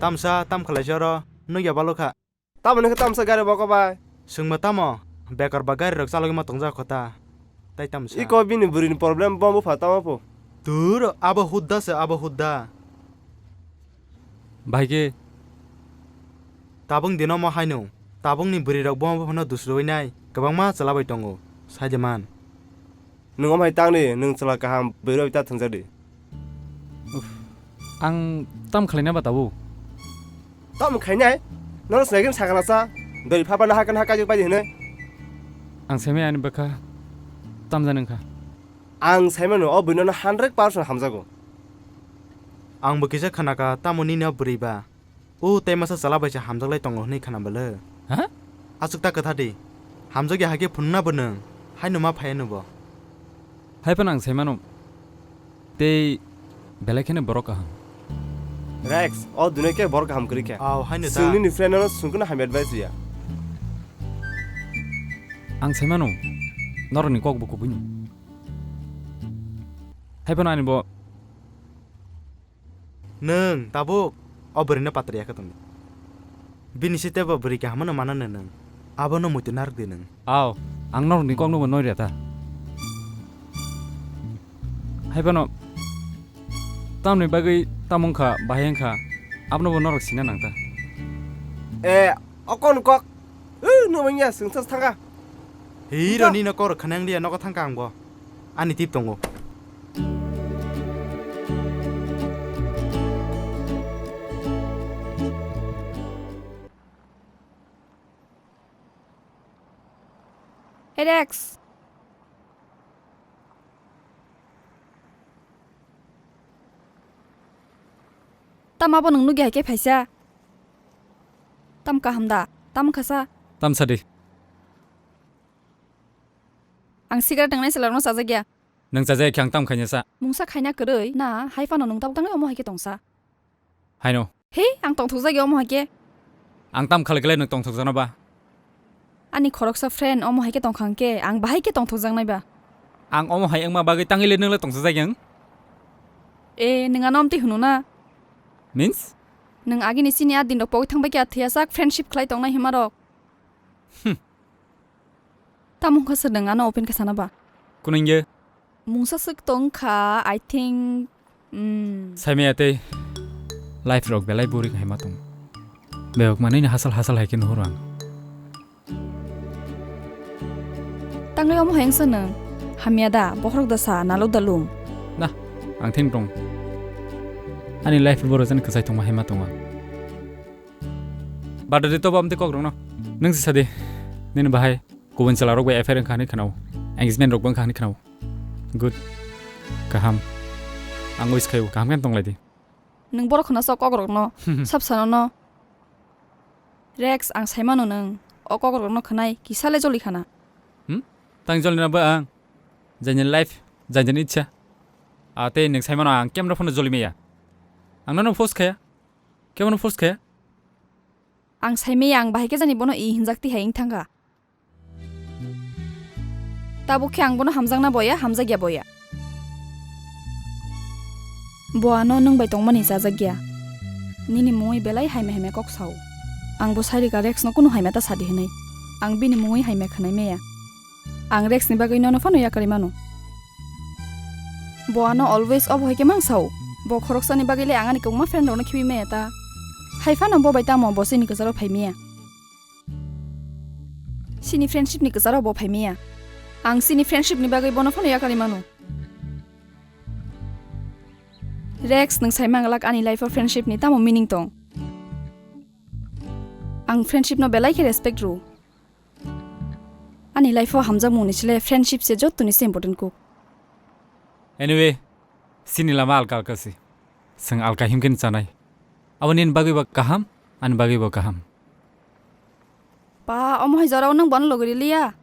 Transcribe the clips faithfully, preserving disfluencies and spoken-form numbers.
Tamsa, tam khwlaisa oro, nukya balokha. Tamoni khe tamsa gari boko bai. Swngma tamo, bekar ba gari rok chalogwi ma tongjak kho ta. Tai tamsa. Iko bini bwrwini problem bo bupha tamo pho. Tur, abo hudda se, abo hudda. Bahai khe. Tabung dino mo haino, tabungni bwrwi rok bo phano dusrwi nai, kwbangma chwla bai tongo, sai de man. Nwng omo hai tangdi, nwng chwla kaham bwrwi ta thwngjak di. Uff, ang tam khlaina ba tabuk? Tam khainai? Nono sinai khe sakha nasa, dori phapha na hakhe na hakhe pai di hinwi. Ang saimai ani bwkha tam jani wngkha. Ang saimano o bwrwi nono hundred percent hamjago. Ang bo kisa khanaka, tamo nini o bwrwi ba. O tei masa chwla bai se hamjak lai tongo hwnwi khana bwle. Ha? Aswk ta kwtha di. Hamjak ya hakhe phunukna bo nwng. Haino ma phai ano bo. Hai phano ang sai mano. Tei belai kheno borok kaham. Rex, o dunai khe borok kaham kwrwi kha. Aw, haino ta. Chwng nini friend no swngkhe no hamya advice ya. Ang sai mano. Norokni kok bo kubui no. Hai phano ani bo Nwng tabuk o bwrwino patriya khe tongdi. Bini sitebo bwrwi kaham no mananw nwng. Abono muitu narwk di nwng. Aw, ang norokni kokno bo noirya ta. Hai phano tamni bagwi tamo wngkha, bahai wngkha, abono bo norok sina nang ta. E, o kon kok. Ui, no manya, sengsa thangka. Hiro nino kok rwkha nang liya, nogo thangka ang bo. Ani tip tongo. Hey, Rex. Tamo bo nwng nugya hai khe phaisa? Tam kaham da? Tam khasa? Tam sadi. Ang cigarette wngnai se lorno chajakya. Nwng chajakya khe ang tam khaina sa. Mungsa khaina kwrwi na, hai phano nwng tabuk tangwi omo hai khe tongsa. Haino. He, ang tongthokjak ya omo hai khe. Ang tam khalai khlai nwng tongthokjakno ba? Ani khoroksa friend omo hai khe tongkha hwnkhe, ang bahai khe tongthokjaknai ba? Ang omo hai wngma bagwi tangwi le nwng le tongthokjak yang? E, nwng ano amtwi hwno na? Means? Nwng agini chini a din rok pogwi thangbai khe a thwiya sak friendship khlai tongnai hima rok. Hmm. Tamo wngkha se nwng ano open khe sana ba? Kunui ye? Mungsa swk tong kha, I think, mm. Saimaya tei life rok belai boring hai ma tong. Bebak manwi ni hasal hasal hai khe nuhur ang. Tangwi omo hai wngsa nwng? Hamya da, bohrok da sa, nalok da lung. Na, ang thing tong. Ani life boro jani kwchai tongma hai ma tong ang. Bada de tobo amtwi kok rokno. Nwng si sadi. Nini bahai kubun chwla rok bai affair wngkha hinwi khwnao. Engagement rok bo wngkha hinwi khwnao. Good. Kaham. Ang wish khaio kaham khe tong lai di. Nwng borok khna sok kok rokno. Sab sano no. Rex, ang sai mano nwng o kok rokno khwnai kisa le joli khana. Hmm? Tang joli na ba ang. Jaini life, jaini ichha. A tei nwng sai mano ang kemra phano joli maya. Ang nono force khaya. Kebono force khaya. Ang saimaya ang bahai khe jani bono i hinjak tihai wng thangkha. Tabuk khe ang bono hamjakna boya, hamjakya boya. Bo ano nwng bai tongmani chajakya. Nini mungwi belai haimya haimya kok sao. Ang bo sairika Rex no kunu haimya ta sadi hinwi. Ang bini mungwi haimya khwnai maya. Ang Rex ni bagwi nono phano yakarwi mano. Bo ano always obo hai khe mang sao. Bo khoroksani bagwi le ang ani kwbangma friend rokno khibi maya ta. Hai phano bo bai tamo bo chini kwcharo phai maya. Chini friendship ni kwcharo bo phai maya. Ang chini friendship ni bagwi bono phano yakarwi mano. Rex, nwng sai manglak ani life o friendship ni tamo meaning tong? Ang friendship no belai khe respect rw. Ani life o hamjakmung ni chwle friendship se joto ni se important kuk. Anyway, chini lama alka alka se. Chwng alka himkhe chanai. Abo nini bagwi bo kaham, ani bagwi bo kaham. Ba, omo hai jorao nwng bono logi riliya?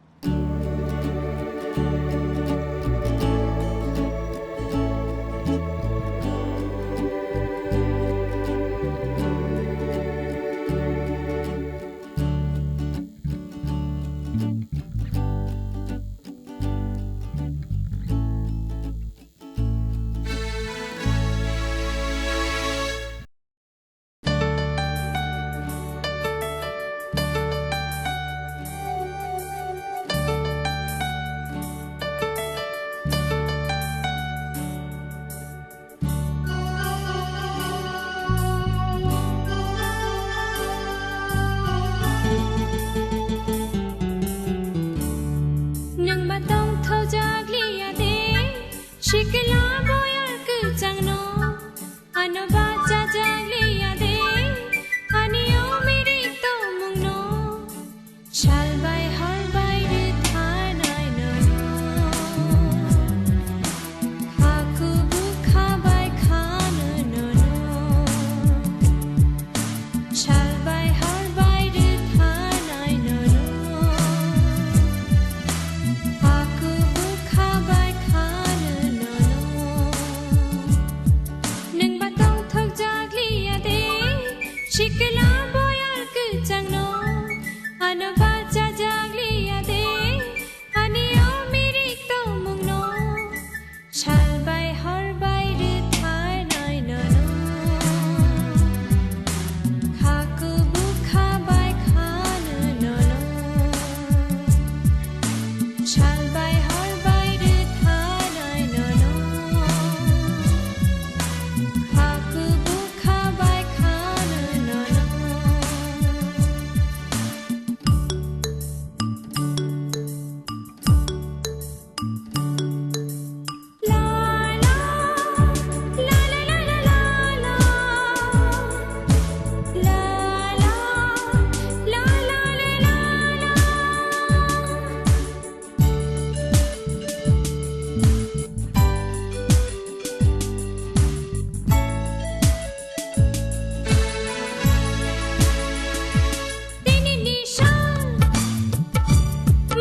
Ano bachajak liya de, ani o mirik tongmungno. Sal bai hor bai rwtharnai nono. Haku bukha bai khano nono. Sal bai hor bai rwtharnai nono. Haku bukha bai khano nono. Nwng ba tongthokjak liya de, sikla boyar kwchangno. Ano bachajak liya de, ani o mirik tongmungno. Sal bai hor bai rwtharnai nono. Haku bukha bai khano nono. Sal bai hor bai rwtharnai nono. Haku bukha bai khano nono. Tini ni sal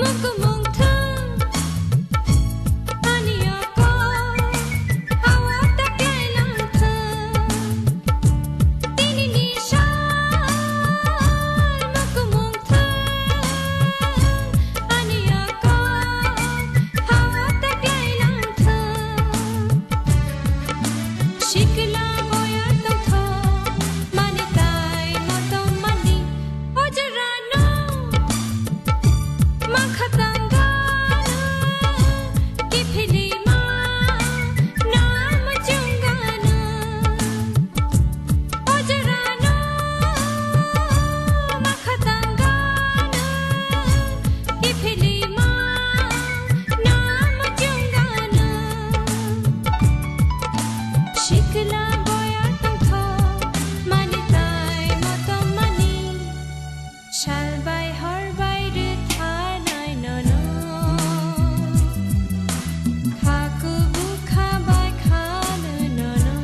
mukumung thung, ani yoko hawa taklai lang thung. Tini ni sal mukumung thung, ani yoko hawa taklai lang thung. Sikla boyar tongthok mani tai motom mani ojrano. Makhatang gana kiphilima nam chungana. Ojrano makhatang gana kiphilima nam chungana. Sikla boyar tongthok mani tai motom mani. Sal bai hor bai rwtharnai nono. Haku bukha bai khano nono.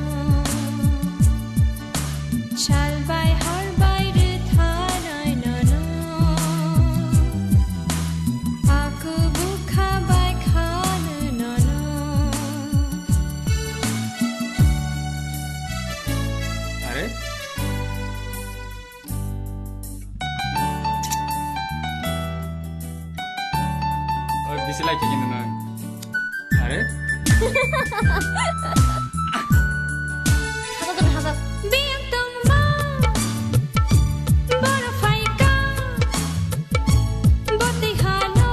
Sal bai hor bai rwtharnai nono. Haku bukha bai khano nono. Are? Oi, bisi lai khe kino nang. Are? Haba kono haba. Biyang tongma, boro phaika, boti hano,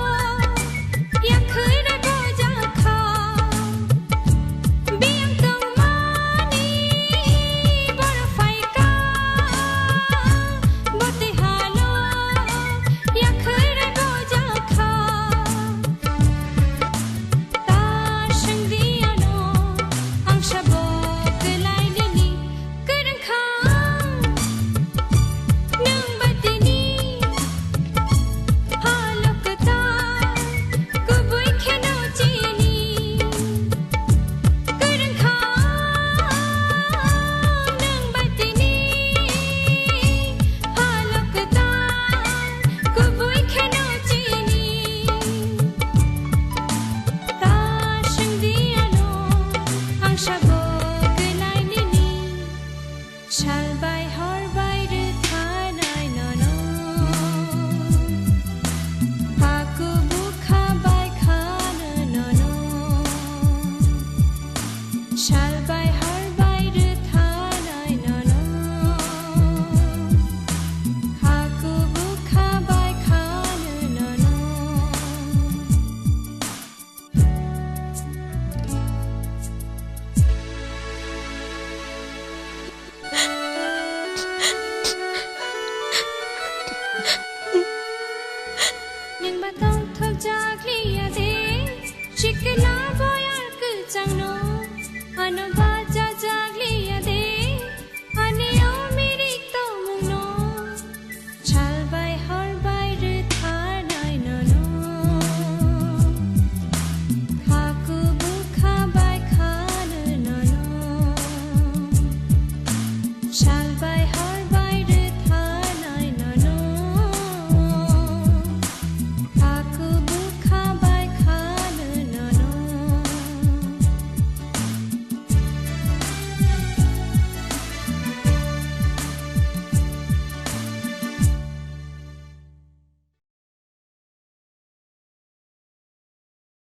yakhwina gojakha. Biyang tongmani boro phaika, boti hano yakhwina gojakha. Ta swngdi ano, ang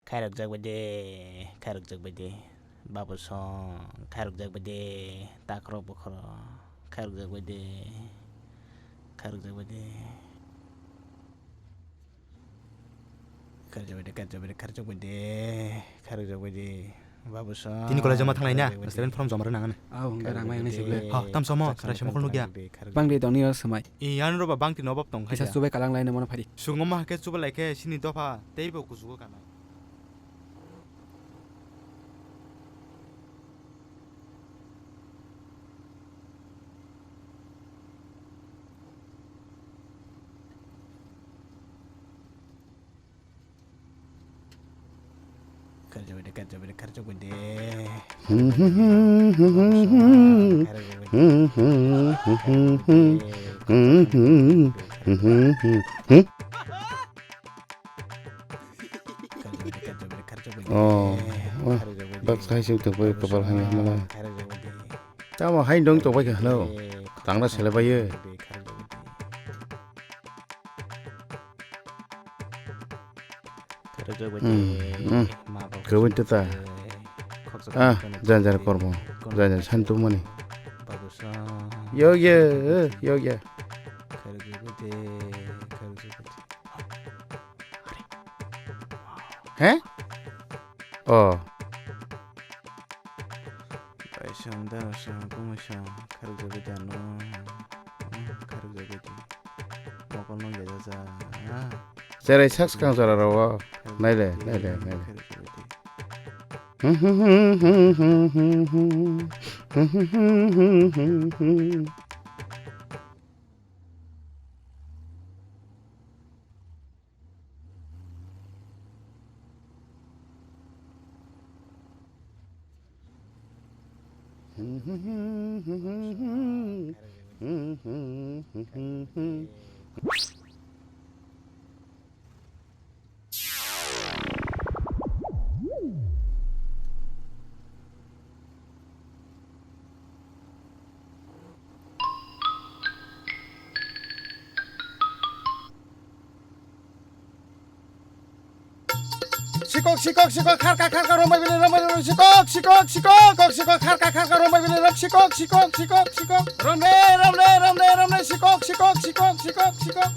Khairokjak bai de, khairokjak bai de. Babu song, khairokjak bai de. Takhorok bokhorok, khairokjak bai de. Khairokjak bai de. Khairokjak bai de, khairokjak bai de, khairokjak bai de, khairokjak bai de. Babu song, tini college-o ma thanglai na? Khairokjak bai de. Student form joma rwna ang. Aw, hwnkhe rang mai ang nai se ble. Ha, tam somo, chwrai se mokol nukya. Bang de tongni o swmai. I, ano roba bang tini obab tong kisa khaja. Chubai kalang lai na mono phari. Sungo ma hake chuba lai khe sini dopha teibo kuchugo kanai. Oh, oh, bak hai sing tongbai kopal hai hamala. Tamo hai dong tongbai kha hano. Tangna sele bai ye. Hmm, hmm. Kwbui tata. Ah, jan jan kormo. Jan jan santu mani. Yo ye, yo ye. He? Oh. Baisong, darasong, kumusong, kharokjagwi di ano, kharokjagwi di. Mokol nung ya jaja. Cherai sak swkang jora rogo. Naile, naile, naile. Sikok, sikok, sikok, kharka, kharka, rombai bini, rombai bini, sikok, sikok, sikok, kok, sikok, kharka, kharka, rombai bini, rom, sikok, sikok, sikok, sikok, romne, romne, romne, romne, sikok, sikok, sikok, sikok, sikok.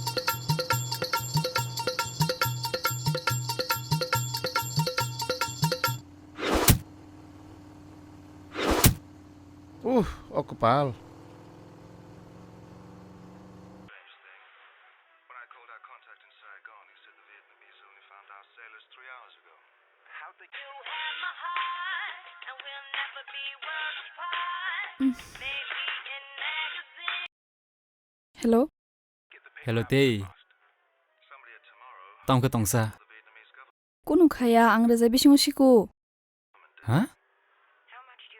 Uh, o kwpal. Hello. Hello tei. Tongkhe tongsa. Kunu khaya ang rwjai bisingo siko. Ha?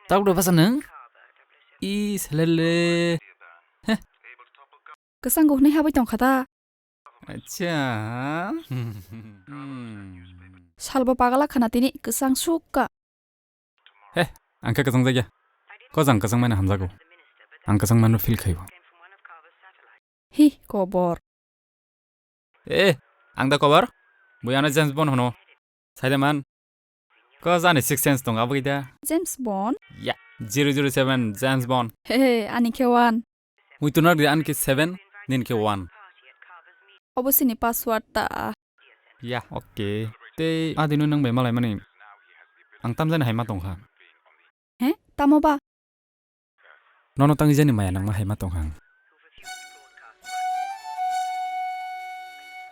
Tabuk da basa nwng? I selele. Heh. Kwchanggo hwnwi habwi tongkha ta. Acha. Hmm. Salbo pagala khana tini kwchang sukka. He, ang khe kwchang jakya. Ko jang kwchang mano hamjago. Ang kwchang mano feel khaio. Hi, kobor. Eh, ang da kobor? Bui ano James Bond hono. Saide man. Ko jani six sense tong abui da. James Bond? Ya, zero zero seven James Bond. He he, ani khe one. Ui tunak di an khe seven, nin khe one. Obo sini password ta. Ya, okay. Tei adino nang bai malai mani. Ang tamjani hai ma tongkha. He? Tamo ba? Nono tangwi jani maya nangma hai ma tongkha ang.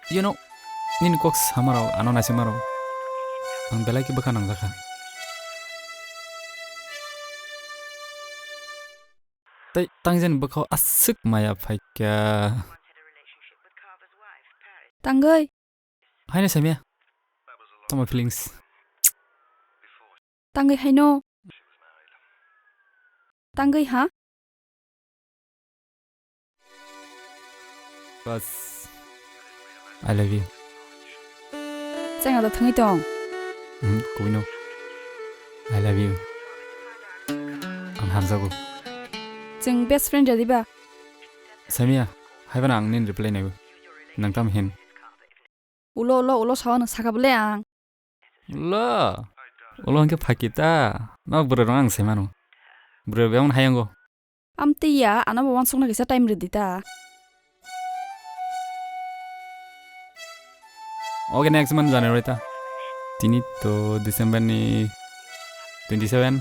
You know, nini kok samarok ano naisikmarok ang belai khe bwkha nangjakha. Tei tangwi jani bwkhao aswk maya phaikha. Tangwi? Haino saimya. Tamo feelings. Tangwi haino. Tangwi ha? Bas. I love you. Chwng alo thangwi tong. Hmm, kubui no. I love you. Ang hamjago. Chwng best friend jadi ba? Saimya, haibana ang nini reply naibo. Nang tam hin. Ulo, ulo, ulo sao nwng saka bole ang. Lo. Ulo hwnkhe phaki ta. No bwrwi rong ang sai mano. Bwrwi rok bebak no hai wngo. Amtwi ya, ano bo uansukna kisa time rwdi ta. Oke, next month January ta. Tini to December ni twenty seven.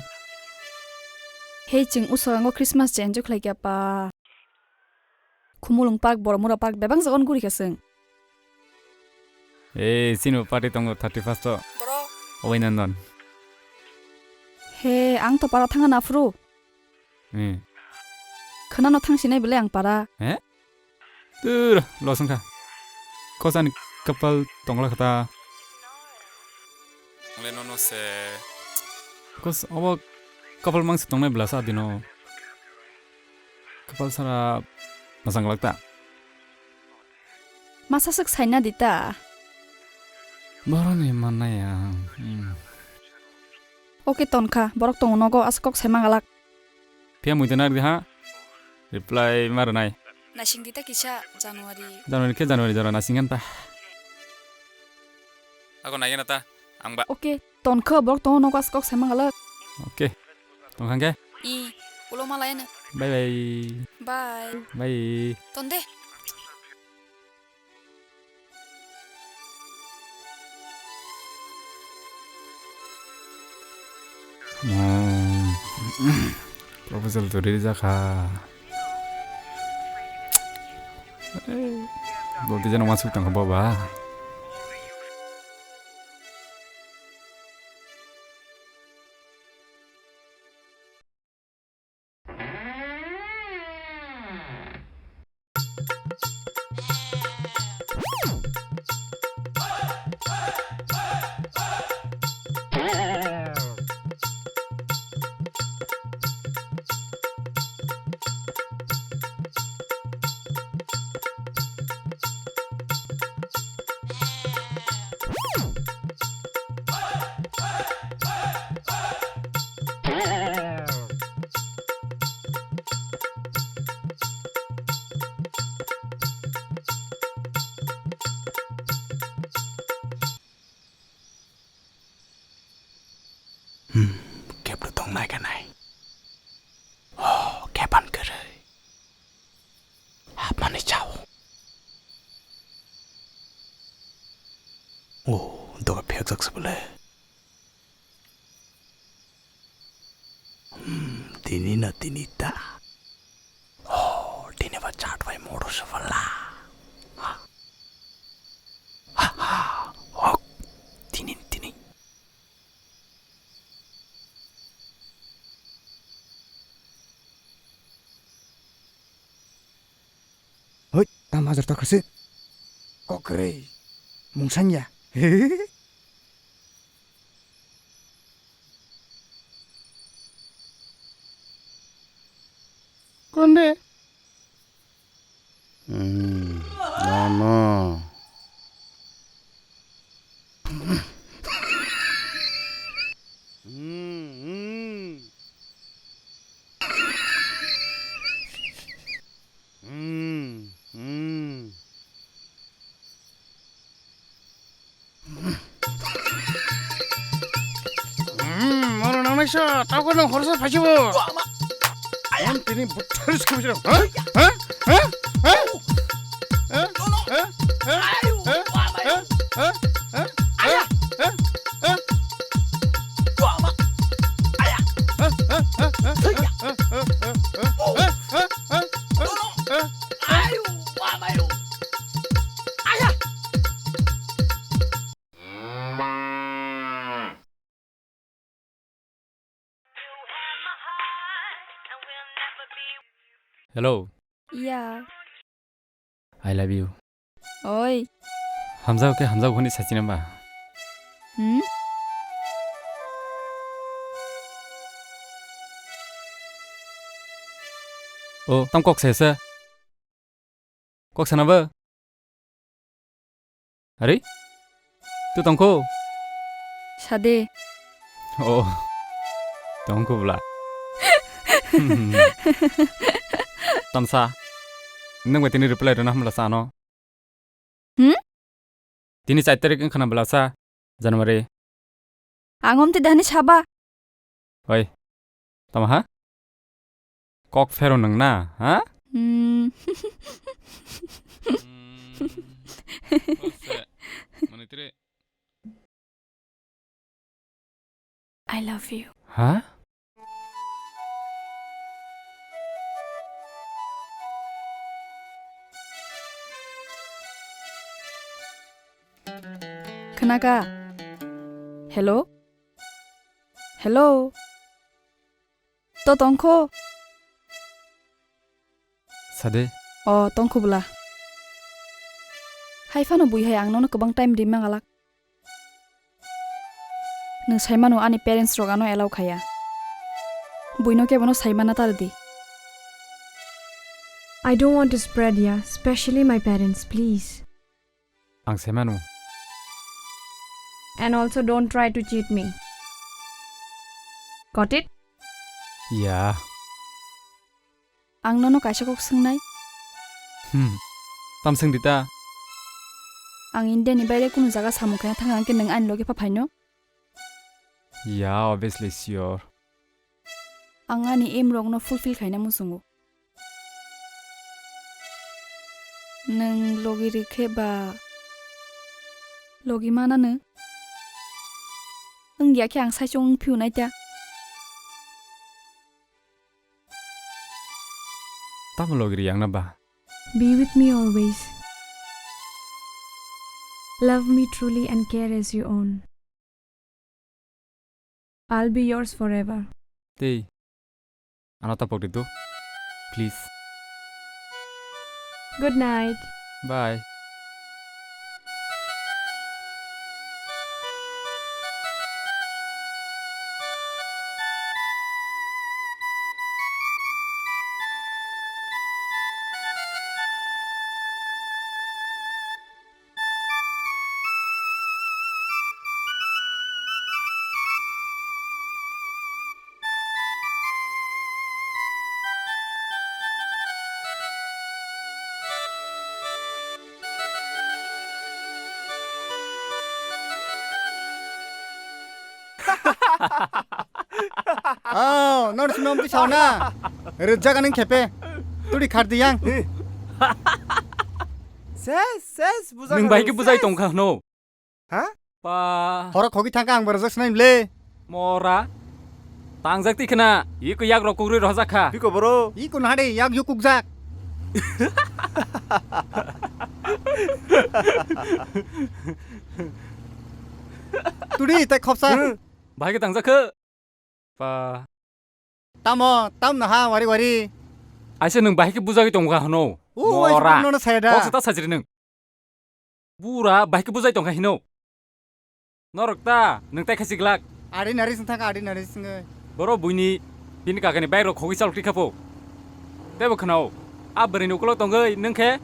Hei, chwng ushango Christmas je enjoy khlai kya pa. Khumulwng Park, Boromura Park, bebak jaga guri kha chwng. Ei, chini party tongo thirty first o. Bro. Oi Nandon. He, ang to para thanga na phuru. Hmm. Khwnano thang sinai belai ang para. He? Tur, los wngkha. Kosani kapal tongla khata. Angle nono se. Kos obo kapal mangsi tongnai bela sa dino. Kapal sara masang lakta. Masa swk saina di ta. Boroni mannai ang. Hmm. Oke, tonkha, borok tongo nogo, asa kok sai mangalak. Phiya muitu nardi ha? Reply ma rwnai. Naising di ta kisa January. January khe January jora naising khan ta. Ako naigena ta, ang ba. Oke, tonkha, borok tongo nogo, asa kok sai mangalak. Oke. Tongkhang khe? I, ulo malai no. Bye bye. Bye. Bye. Tonde. Hmm. Proposal to ready jakha. Bolti jano masuk tangkha baba. Hmm, kebro tong nai ka nai. Oh, keban kwrwi. Hapmani chao. Oh, doga phekjak se bole. Hmm, tini na tini ta. Oh, tini ba chat bai motor se bala. Ha. Ha, ha. Hok. Tini, tini. Hoi, tam hajar taka se. Kokrei. Mungsanya. Konde? Hmm, no, no. Hmm, hmm. Hmm, hmm. Hmm, moro nangnaisa, tao kono horsa phaisibo. Ang tini butharis kamisira. Ha? Ha? Ha? Ha? Ha? Hello. Ya. I love you. Oi. Hamjao khe hamjao hwnwi sachina ba? Hmm? O, tamo kok se se. Kok sana ba? Ari? Tu tongkho? Sade. Oh. Tongkho bla. Tamsa. Nang bai tini reply rwna hamla sano. Hmm? Tini char tarik wngkha na bla sa, January. Ang omte dahani saba. Oi, tamo ha? Kok phero nwng na, ha? Hmm. Hmm. Ose, manitri. I love you. Ha? Khnaka? Hello? Hello? To tongkho? Sade. O, tongkho bwla. Hai phano bui hai ang nono kwbang time rimma galak. Nwng saimano ani parents rok ano allow khaya. Buino kebono saimana tardi. I don't want to spread, yeah, especially my parents, please. Ang saimano. And also don't try to cheat me. Got it? Ya. Ang nono kaisa kok swngnai. Hmm. Tam swngdi ta? Ang India ni baire kunu jaga samung khaina thang hwnkhe nwng ani loge pha phaino? Ya, obviously, sure. Ang ani aim rokno fulfill khaina muchungo. Nwng logi rikhe ba logi manano? Wngya khe ang saichung wng phiu naita. Tamo logi riyangna ba? Be with me always. Love me truly and care as you own. I'll be yours forever. Tei. Ano tapok di tu. Please. Good night. Bye. Oh, nor simi omti sauna. Rejak aning khepe. Turi khar diyang. Ses, ses, bujak. Nwng bai khe bujai tongkha hwno. Ha? Pa. Horo khogi thangkha ang barajak sinai mle. Mora. Tangjak ti khna. Iko yak rok kugri rojak kha. Biko boro. Iko nahade yak yuk kukjak. Turi tai khopsa. Hmm. Bai khe tangjak kha. Pa. Tamo, tam naha wari wari. Aise nwng bahai khe bujagwi tongo kha hwno. O, mora. Nono saya da. Kok se ta sajri nwng. Bura bahai khe bujai tongkha hino. Norok ta, nwng tai khachi glak. Ari nari sing thangkha, ari nari singwi. Boro buini, bini kakani bike rok khogwi chalok tikha po. Tebo khwnao, a bwrwini ukolok tongwi nwng khe,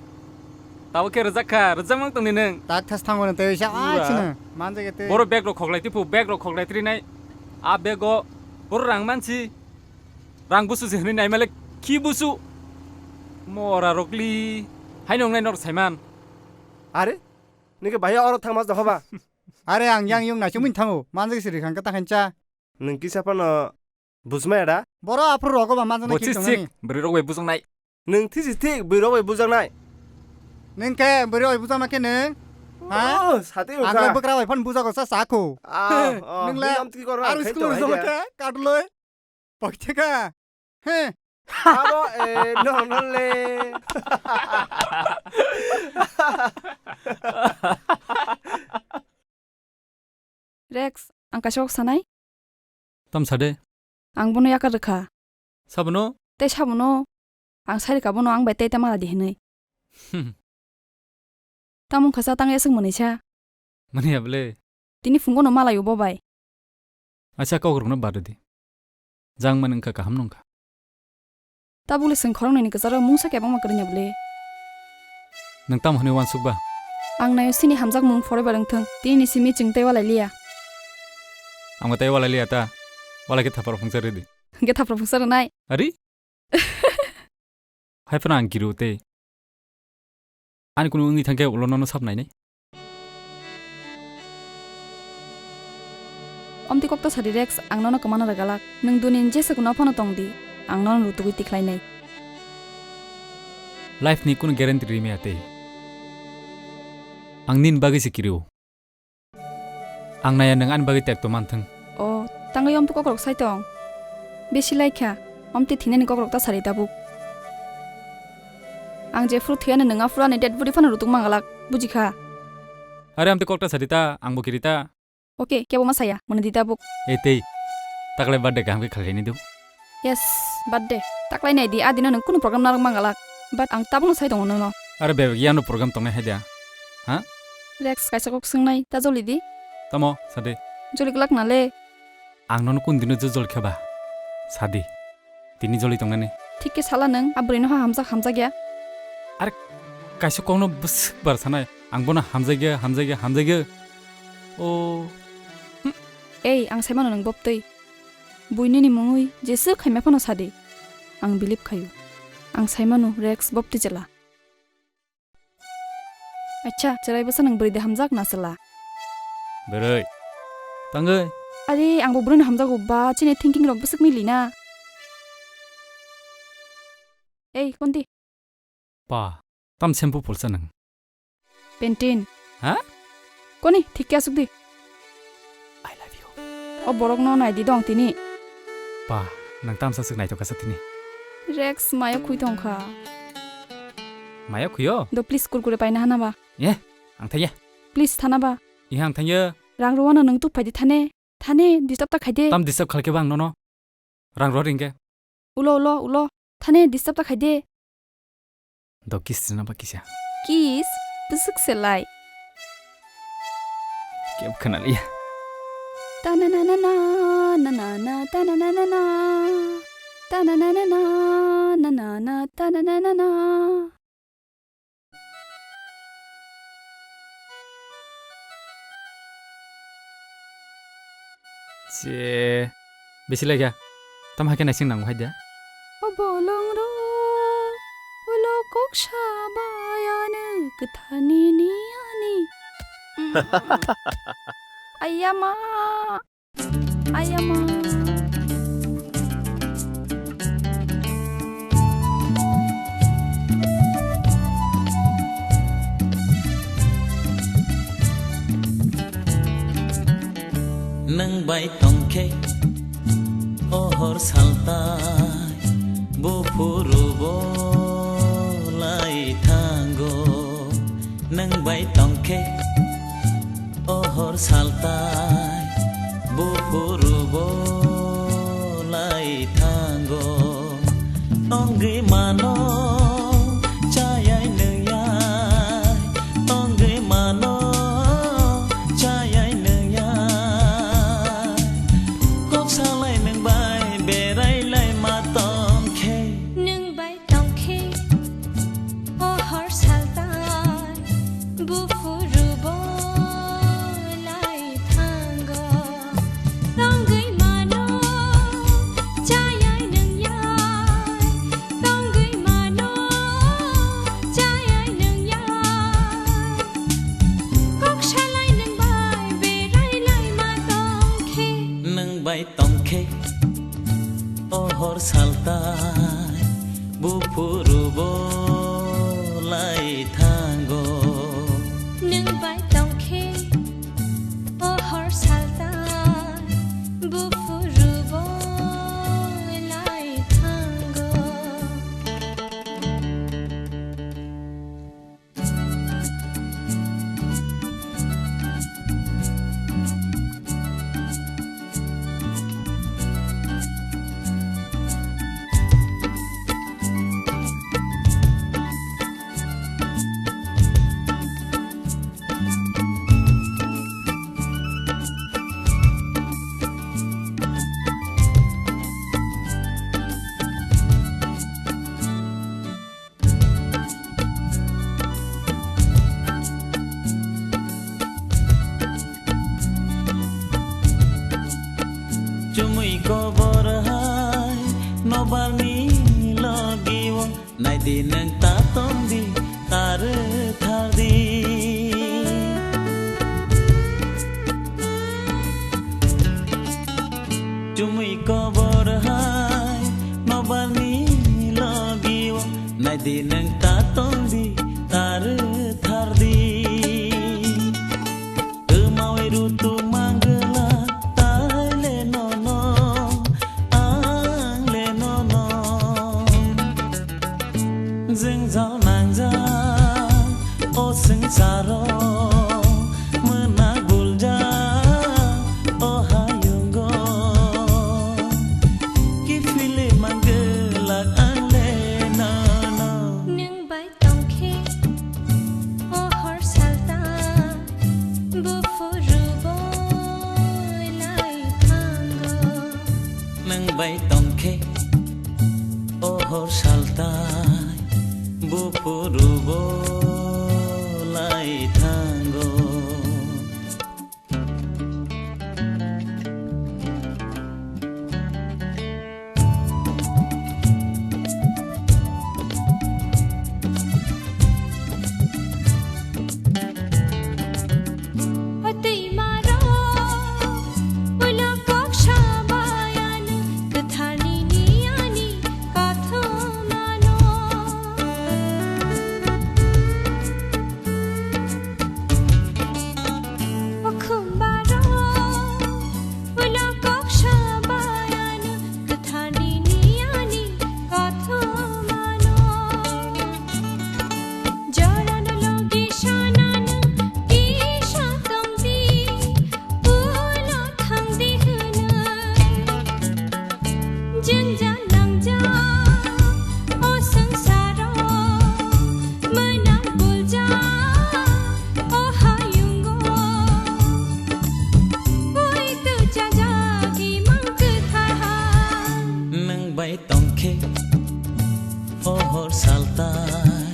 tabuk khe rwjak kha, rwjak mang tongdi nwng. Tak thas thango nwng tei sa, a, bura. Chini, manjak ya tei. Boro bag rok khoklai tiphu, bag rok khoklai trinai. A bag o, boro rang mansi. Rang busu se hwnwi naimale, khi busu. Mora rokli, haino wngnai norok saiman. Are, nike bahai oro thangma jahoba. Are ang yang yung naisingmani thango, manjak se rikang kata khancha. Nwng kisa phano bujmaya da? Boro aphuru rogo ba manjaknai. Bo khe chis tongmani. Chik, bwrwi rok bai bujaknai. Nwng thisi thik, bwrwi rok bai bujaknai. Nwng khe bwrwi rok bai bujakma khe nwng? Ha? Oh, sati ang lai wngkha. Bwkra bai phano bujago sa sa kho. Ah, oh, nwng le nwng amtwi korma aro khe school tong hai joma dia. Khe kaduloi. Poktheka. He. Abo, eh, no, no le. Rex, ang kaisa kok sanai? Tam sade. Ang bono yakar rwkha. Sabono? Tei sabono. Ang sai rwkha bono ang bai tei ta mala di hinwi. Hmm. Tamo wngkha sa tang eswk mwnwi sa? Mwnwi ya bwle. Tini phungo no malai o bo bai. Acha kok rwkno bad rwdi. Jang mani wngkha kaham no wngkha. Tabukle chwng khoroknwini kwcharo mungsa kebengma kwrwngya bwle. Nwng tamo hwnwi uansuk ba? Ang naio chini hamjakmung forever wngthung. Tini ni simi chwng tei walai liya. Ang bo tei walai liya ta. Walai khe thapra phungsa rwdi. Hwnkhe thapra phungsa rwnai? Ari? Hai phano ang giro tei. Ani kunu wngwi thangkhe ulo nono sap nainai. Amtwi kok ta sadi Rex, ang nono kwmana rwgalak. Nwng duni jesa kuno phano tong di, ang nono rutugwi tikhlai nai. Life ni kunu guarantee rimaya tei. Ang nini bagwi se kirio. Ang naya nwng ani bagwi tekto manthwng. O, tangwi omtwi kokrok sai tong. Besi lai kha, omtwi thinani kokrok ta sari tabuk. Ang jephuru thwiyano nwng aphuru ani dead body phano rutuk mangalak, buji kha? Are amtwi kok ta sadi ta, angbo kiri ta. Okay, kebo ma saya, mwnwi di tabuk. E tei, taklai birthday kaham khe khlaini do. Yes, birthday. Taklai nai di, a dino nwng kunu program narwk mangalak. But ang tabukno sai tongo nono. Are bebak yano program tongnai hai da? Ha? Rex, kaisa kok swngnai, ta joli di. Tamo, sadi. Joli glak na le. Ang nono kun dino jo jol khe ba? Sadi. Tini joli tongnani. Thik khe sala nwng, a bwrwino ha hamjak hamjak ya. Are kaisa kokno bwswk bar sanai. Ang bono hamjak ya, hamjak ya, hamjak ya. O. Ei, ang saimano nwng boptwi. Buinini mungwi jeswk khaima phano sadi. Ang believe khaio. Ang saimano Rex boptwi jela. Acha, cherai bwsa nwng bwrwi de hamjak na chwla? Bwrwi. Tangwi. Are, angbo bwrwino hamjago ba, chini thinking rok bwswk mili na. Ei, kondi. Pa, tam shampoo pulsa nwng? Pantene. Ha? Koni, thik khe asuk di. I love you. O borok no nai di dong tini. Pa, nang tamsa swk naithok kha sa tini. Rex maya khui tong kha. Maya khuyo? Do please kurkure paina hana ba. Ye, ang thaiya. Please thana ba. Ye, ang thaiya. Rang rwano nwng tuk phai di thane. Thane, disturb ta khai de. Tam disturb khalke ba ang nono. Rang rw ringke. Ulo, ulo, ulo. Thane disturb ta khai de. Do kiss rina ba kisa. Kiss? Bwswk se lai. Kebo khna liya. Ta na na na na, na na na, ta na na na na. Ta na na na na, na na na, ta na na na na. Che, bisi laikha. Tam hakhe naising nango hai da. O bolong ro, ulo kok sabayani kwthani niyani. Ayama. Ayama. Nwng bai tongkhe o hor saltai, buphuru bo lai thango. Nwng bai tongkhe o hor saltai, buphuru bo lai thango. Tongwi mano chayai nwngyai, tongwi mano chayai nwngyai. Kok salai nwng bai berai lai ma tongkhe. Nwng bai tongkhe o hor saltai, buphuru bo lai thango. Tongwi mano chayai nwngyai, tongwi mano chayai nwngyai. Kok salai nwng bai berai lai ma tongkhe. Nwng bai tongkhe o hor saltai, buphuru bo lai thango. Nwng bai tongkhe o hor saltai, buphuru bo lai thango. Chumui kobor hai nobarni logi o, naidi nwng ta tongdi, ta rwthardi. Di nwng ta tong di, ta rwthar di. Twmawi rutuk manglak, taile nono, ang le nono. Jwngjal nangjak o swngcharo, mwnak buljak o hayungo. Kiphilwi manglak ang le nono. Nwng bai tongkhe o hor salta, buphuru bo lai thango. Nwng bai tongkhe o hor saltai, buphuru bo lai thango. Ulo kok sabai ano kwtharni ani kothomano. Jorano logi sanano kisa tongdi, ulo thangdi hwnwi. Jwngjal nangjak o swngcharo, mwnang buljak o hayungo. Poito chajak imang kwthar. Nwng bai tongkhe o hor saltai,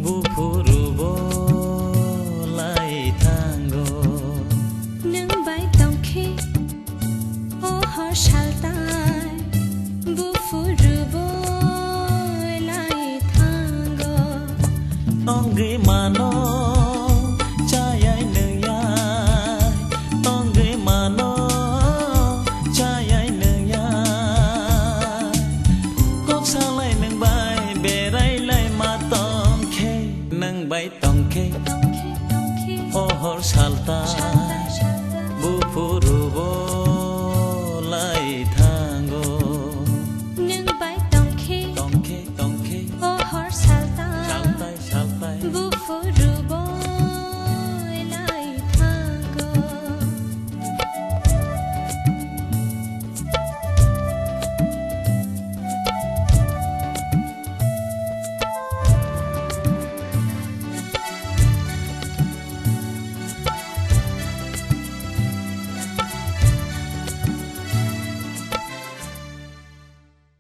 buphuru bo lai thango. Nwng bai tongkhe o hor saltai, buphuru bo lai thango. Tongwi mano chayai nwngyai, tongwi mano chayai nwngyai. Kok salai nwng bai berai lai ma tongkhe, nwng bai tongkhe o hor saltai.